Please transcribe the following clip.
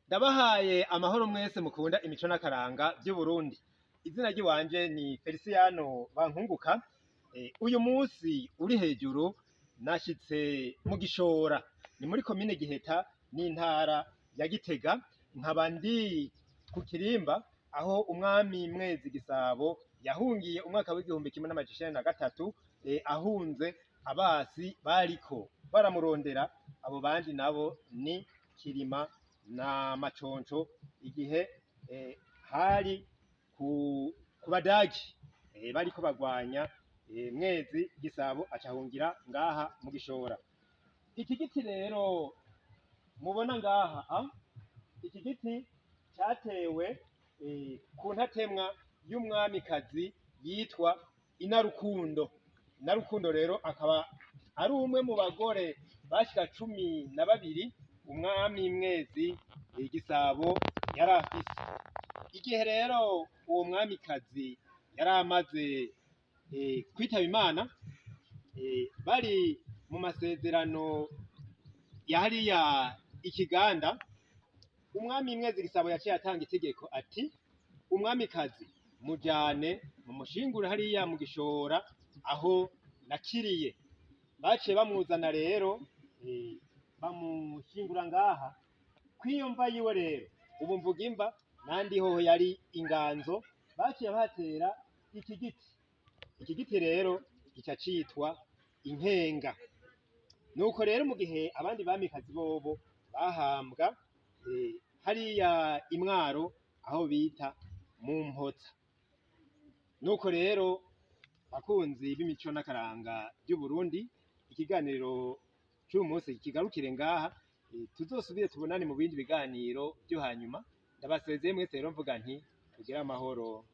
Ndabahaye amahoro mwese mukunda imico n'akaranga vy'Uburundi. Izina ry'iwanje ni Feliciano Bankunguka. Uyu munsi uri hejuru nashitse mu Gishora, ni muri komine Giheta n'intara ya Gitega, nkaba ndi ku kirimba aho umwami Mwezi Gisabo yahungiye umwaka w'1903, ahunze abasi bariko baramurondera. Abo bandi nabo ni Kirima na Maconco, igihe hari ku Badagi bariko bagwanya Mwezi Gisabo, acahungira ngaha mu Gishora. Iki giti rero mubona ngaha, iki giti catewe ku ntatemwa y'umwamikazi yitwa Inarukundo. Inarukundo rero akaba ari umwe mu bagore bashika 12 umwami Mwezi Gisabo yari afise. Igihe rero uwo mwamikazi yari amaze kwitaba Imana, bari mu masezerano ya hariya ikiganda, umwami Mwezi Gisabo yaciye atanga itegeko ati: "Umwamikazi mujane mumushingure hariya mu Gishora aho nakiriye." Baciye bamuzana rero, bamushingura ngaha kw'iyo mva yiwe. Rero ubu mvuga imva nandi hoho yari inganzo, baciye bahatera iki giti. Iki giti rero gica citwa inkenga. Nuko rero mu gihe abandi bamikazi bobo bahambwa hariya imwaro aho bita mu Mpotsa. Nuko rero bakunzi b'imico n'akaranga by'Uburundi, ikiganiro c'uyu munsi kigarukire ngaha, tuzosubire tubonane mu bindi biganiro byo hanyuma. Ndabasezeye mwese rero mvuga nti tugire amahoro.